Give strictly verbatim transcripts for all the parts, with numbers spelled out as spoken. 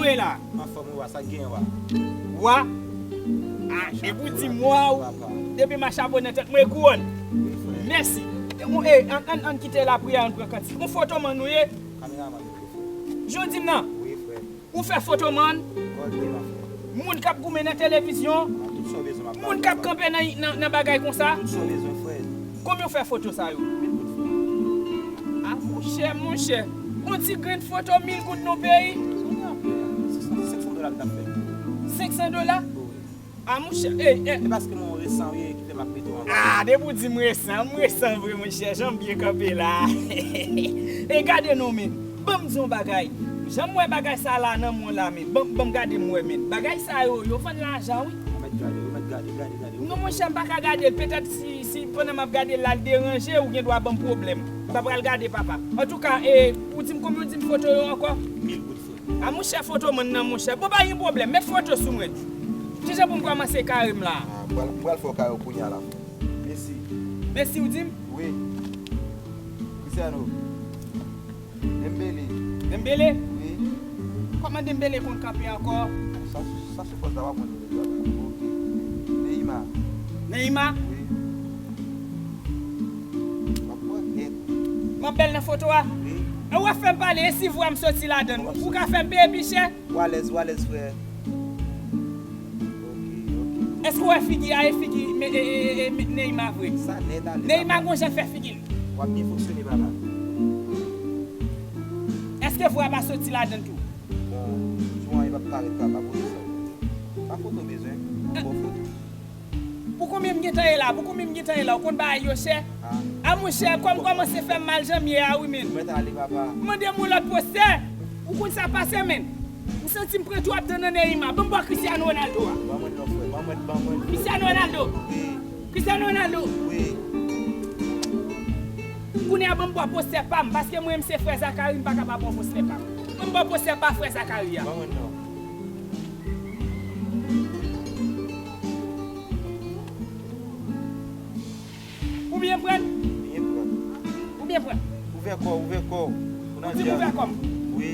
Mwen la. Anfòm wi wa, sa k genyen wa? Wa? Ah, depi w di m wa, depi m a chapo nan tèt mwen e kouwòn. Wi, frè. Mèsi. Bon, eh, ann, ann, ann kite lapriyè, ann pran kantik. Yon fotomann ou ye? Kameramann wi, frè. Jan w di m nan? Wi, frè. Ou fè fotomann? Kòde, ma frè. Moun k ap goumen nan televizyon? Ah, tout sa w bezwen, m ap ba w. Moun k ap kanpe nan, nan, nan bagay konsa? Tout sa w bezwen, frè. Konbyen w fè foto sa yo? Mil goud, frè. Ah, monchè, monchè. Yon ti grenn foto, mil goud nan peyi? Sa w gen ap fè a? Senk san, senk san dola m t ap fè. Senk san dola? Wi. Ah, monchè, eh, eh. Se paske mwen resan w ye ki fè m ap mete w anba. Ah, depi w di m resan, m resan vre, monchè. Jan m byen kanpe la. E gade non, men. Ban m di yon bagay. Jan m wè bagay sa la nan men w la, men. Ban, ban m gade m wè, men. Bagay sa yo, yo vann lajan, wi. Ou mèt gade, ou mèt gade, gade, gade. Non, monchè, m pa ka gade l. Petèt si, si pandan m ap gade l la, l deranje, ou gen dwa ban m pwoblèm. M pa pral gade, papa. Antouka, e, ou di m konbyen ou di m foto yo ankò? Mil goud, frè. A monchè, fotomann nan, monchè. Bon, pa gen pwoblèm. Met foto sou mwen. Kijan pou m kòmanse kare m la? Ah, m pral, m pral fè w kare w kounye a la, frè. Mesi. Mesi, ou di m? Wi. Cristiano. Dembélé. Dembélé? Wi. Kòman Dembélé konn kanpe ankò? Sa, sa se pòz la w ap konn deja. Ok. Neymar. Neymar? Wi. W ap wè nèt. Mwen bèl nan foto a? Wi. E w ap fè m pale, e si vwa m soti ladan l, ou ka fè m peye pi chè? W alèz, w alèz, frè. Ok, ok. Èske w wè figi a, e figi me, e, e, e, e, Neymar vre? Sa nèt ale, Neymar papa. Gon jan l fè figi l. W ap byen fonksyone, papa. Èske vwa pa soti ladan l tou? Bon, jou an, e p ap parèt, papa, pou sa. Pa foto bezwen, bon foto. Pou konbyen m gentan ye la? Pou konbyen m gentan ye la? Ou konn bagay yo chè? Ah. A monchè, kò m kòmanse fè m mal jan m ye a wi, men. Ou mèt ale, papa. Mande m yon lòt postè. Ou konn sa pase, men. M santi m pran twòp tan nan Neymar. Ban m bò Cristiano Ronaldo a. Ban mwen non, frè. Ban mwen, ban mwen. Cristiano Ronaldo. Wi. Cristiano Ronaldo. Wi. Kounye a ban m bò postè pa m, paske mwen menm se frè Zakari, m pa ka pa bò postè pa m. Ban m bò postè pa frè Zakari a. Ban mwen non. Ou byen pran? Byen pran. Ou byen pran? Ouvè kò w, ouvè kò w. Ou di m ouvè kò m? Wi.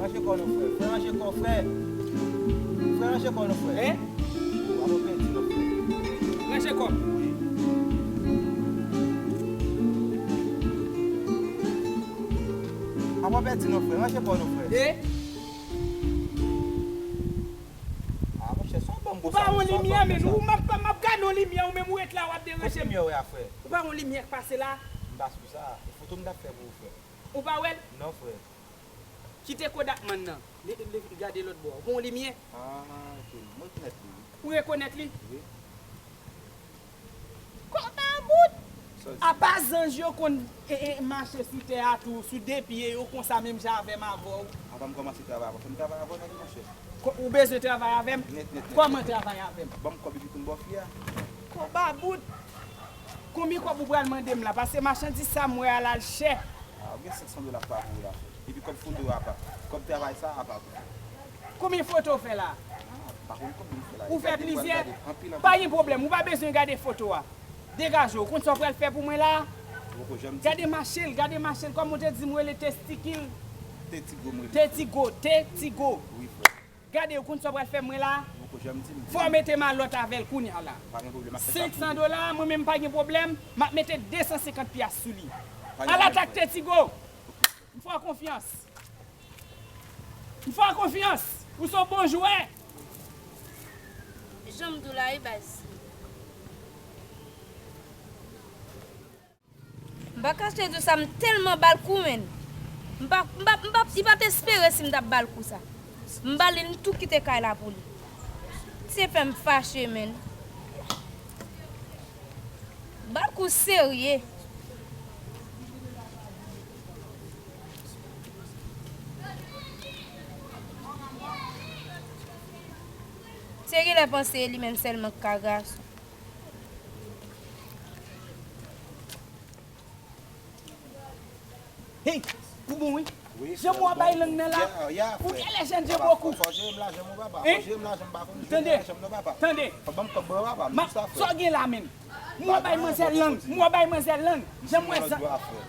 Frè, ranje kò nou, frè. Frè, ranje kò, frè. Frè, ranje kò nou, frè. Hein? Ou ap pèdi non, frè. Ranje kò. Wi. Ap pèdi non, frè. Ranje kò nou, frè. E? Ah, monchè, se yon bòm. Ou pa yon limyè, men ou, m ap, m ap gade yon limyè, ou menm ou ret la, w ap deranje m. Kot limyè w wè a, frè? Ou pa yon limyè k pase la? M pa sou sa. E foto m t ap fè pou ou, frè. Ou pa wè l? Non, frè. Kite Kodak man nan. Li, li, gade lòt bò. Ou pa yon limyè? Ah, ok. Mwen rekonèt li, wi. Ou rekonèt li? Wi. Kòba bout! Sa w di? Apa zanj yo konn, e, e, mache sou tè a tou, sou de pye yo konsa menm jan avè m avè w. Avan m kòmanse travay avè w, fò m travay avè w nèt, monchè. Ko-, ou bezwen travay avè m? Nèt, nèt, nèt. Kòman travay avè m? Ban m kòb epi pou m ba w fi a. Kòba bout! Konbyen kòb ou pral mande m la? Paske machandiz sa m wè a la l chè. Ah, ou gen senk san dola pa pou ou la. Epi kòb foto a apa. Kòb travay sa apa tou. Konbyen foto w fè la? Ah, pa konn konbyen m fè la. Ou fè plizyè? Pa gen pwoblèm, ou pa bezwen gade foto a. Degaje w, ou konn sa w pral fè pou mwen la? Ou poko janm di. Gade mache l, gade mache l, kòman w te di m rele testikil? Tetigo m rele. Tetigo, Tetigo. Wi, frè. Gade, ou konn sa w pral fè mwen la? Ou poko janm di m. Fò w mete m a lòt avè l kounye a la. Pa gen pwoblèm, m ap fè sa pou ou. Senk san dola, mwen menm pa gen pwoblèm, m ap mete de san senkant pyas sou li. Pa gen pwoblèm, frè. Al atak Tetigo! M fè w konfyans. M fè w konfyans. Ou se yon bon jwè. Jan m di w la wi baz. M pa kache di w sa, m tèlman ba l kou, menn. M pa, m pa, m pa, li pa t espere si m t ap ba l kou sa. M ba l li, m tou kite kay la pou li. Misye fè m fache, menn. Ba l kou serye. Misye genlè panse e li menm sèlman k ka gason. Bon, wi. Wi, frè, bon, bon. Janm w ap bay lang nan la. Ya, ya, frè. Ou genlè jèn je bokou. Papa, fò, fò jere m lajan m wi, papa. Fò jere m lajan m pa konn jere lajan m non, papa. Tande. Fò ban m kòb mwen, papa. Ban m sa, frè. Sa w gen la menm? M w ap bay manzè lang. M w ap bay manzè lang. Janm w wè zan.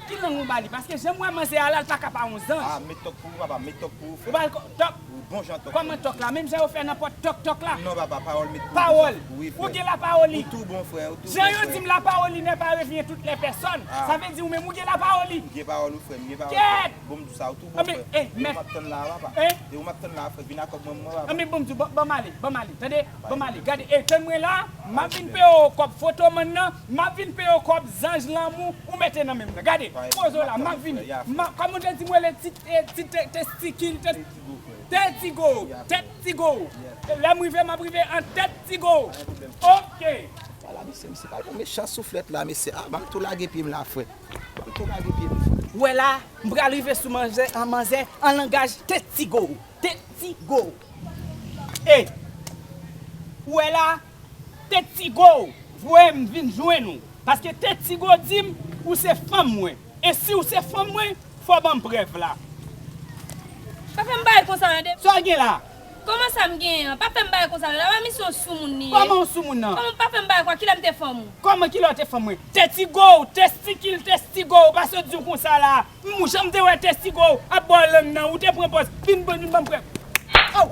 Ki lang ou ba li? Paske janm w wè manzè a la, l pa ka pa yon zanj. Ah, met tòk pou ou, papa. Met tòk pou ou, frè. Ou ba l tòk. Bon jan tòk. Kòman tòk la? Menm jan yo fè nanpòt tòk tòk la. Non, papa, pawòl met pou ou. Pawòl. Wi, frè. Ou gen lapawoli. Ou tou bon, frè. Ou tou bon, frè. Jan yo di m, lapawoli ne pa revyen tout lè pèsòn. Ah. Sa vle di ou menm ou gen lapawoli. M gen pawòl ou, frè. M gen pawòl ou. Kèt. Bon, m di sa, ou tou bon, frè. E ou m ap tann la, papa. E ou m ap tann la, frè. Vin ak kòb mwen, mwen, papa. Anben, bon, m di w, ban m ale, ban m ale. Tande? Ban m ale. Gade, e tann mwen la, m ap vin peye w kòb fotomann nan, m ap vin peye w kòb zanj lanmou ou mete nan men m nan. Gade, poze w la, m ap vini. M ap, kòman w te di m rele ti, e, ti te, testikil, tes-, tèt tigo, tèt tigo. Lè m rive, m ap rive an tèt tigo. Ok. Ala mesye, mesye, pa yon mechan souflèt la, mesye. Ah, ban m tou lage pye m la, frè. Ban m tou lage pye m, frè. Ou wè la, m pral rive sou manzè, an manzè, an langaj tèt tigo. Tèt tigo. E, ou wè la, tèt tigo voye m vin jwenn ou. Paske tèt tigo di m, ou se fanm mwen. E si ou se fanm mwen, fò w ban m prèv la. Pa fè m bagay konsa, tande. Sa w gen la? Kòman sa m genyen an? Pa fè m bagay konsa, tande. Apa misye yon soumoun li ye? Kòman yon soumoun nan? Kòman pa fè m bagay konsa? Kilè m te fanm ou? Kòman kilè w te fanm mwen? Tèt tigo, testikil tèt tigo, pa sot di w konsa la. M janm te wè tèt tigo ap ba w lang nan, ou te pran pòz, vin ban, vin ban m prèv. Aw!